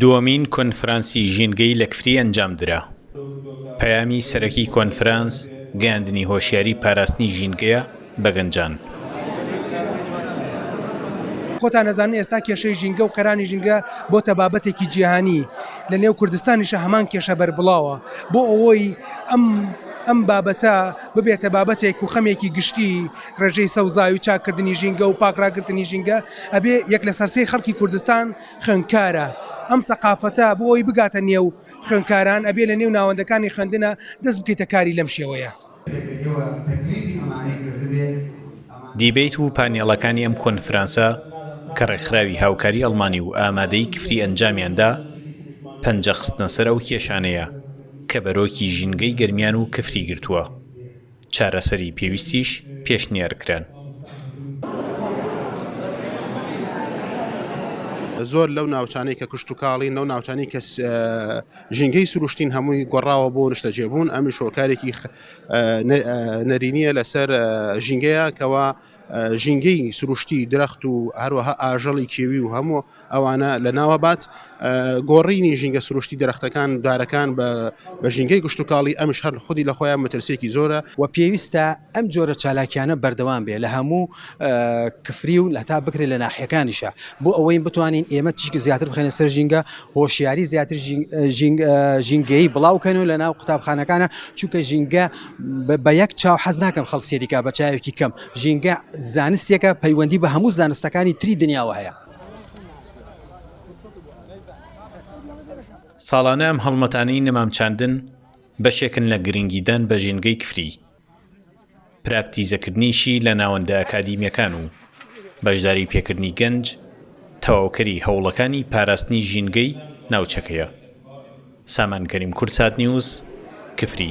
دووەمین کۆنفرانسی ژینگەی لە کفری ئەنجامدرا. پەیامی سەرەکی کۆنفرانس گەیاندنی هۆشیاری پاراستنی ژینگەیە بە گەنجان. خۆتان ئەزانن ئێستا کێشەی ژینگە و قەیرانی ژینگە بۆتە بابەتێکی جیهانی، لە نێو کوردستانیشە هەمان کێشە بەربڵاوە، بۆ ئەوەی ئەم ئەم بابەتە ببێتە بابەتێک و خەمێکی گشتی، ڕێژەی سەوزایی و چاککردنی ژینگە و پاکڕاگرتنی ژینگە، ئەبێ یەک لەسەر سێی خەڵکی کوردستان خوێندکارە، ئەم سەقافەتە بۆ ئەوەی بگاتە نێو خوێندکاران ئەبێ لە نێو ناوەندەکانی خوێندنە دەست بکەیتە کاری لەم شێوەیە. دیبەیت و پانێڵەکانی ئەم کۆنفرانسە کە ڕێکخراوی هاوکاری ئەڵمانی و ئامادەی کفری ئەنجامیان دا، پەنجە خستنە سەر ئەو کێشانەیە کە بەرۆکی ژینگەی گەرمیان و کفری گرتووە. چارەسەری پێویستیش پێشنیار کران. زۆر لەو ناوچانەی کە کشتوکاڵین، لەو ناوچانەی کە ژینگەی سروشتین هەمووی گۆڕاوە بۆ نیشتەجێبوون، ئەمیش هۆکارێکی نەرێنییە لەسەر ژینگەیە کەوا ژینگەی سروشتی درەخت و هەروەها ئاژەڵی کێوی و هەموو ئەوانە لە ناوە بات گۆڕینی ژینگە سروشتی درەختەکان دارەکان بە ژینگەی گشتتوکاڵی ئەمش هەر خودی لە خۆیان مەترسیەکی زۆرە. و پێویستە ئەم جۆرە چالاکیانە بەردەوام بێ لە هەموو کفری و هەتا بکرێت لە ناحیەکانیشە بۆ ئەوەی بتوانین ئێمە تیشک زیاتر بخەینە سەر ژینگە هۆشیاری زیاتر ژینگەیی بڵاوکەن و لە ناو قوتابخانەکانە چونکە ژینگە بە یەک چاو حەز ناکەم خەڵک سێریکا بە چاوێکی کەم ژینگە زانستێکە پەیوەندی بە هەموو زانستەکانی تری دنیاوە هەیە. ساڵانە ئەم هەڵمەتانەی نەمام چاندن بەشێکن لە گرنگیدان بە ژینگەی کفری، پراکتیزەکردنیشی لە ناوەندە ئەکادیمییەکان و بەشداری پێکردنی گەنج تەواوکەری هەوڵەکانی پاراستنی ژینگەی ناوچەکەیە. سامان کەریم کوردسات نیوز، کفری.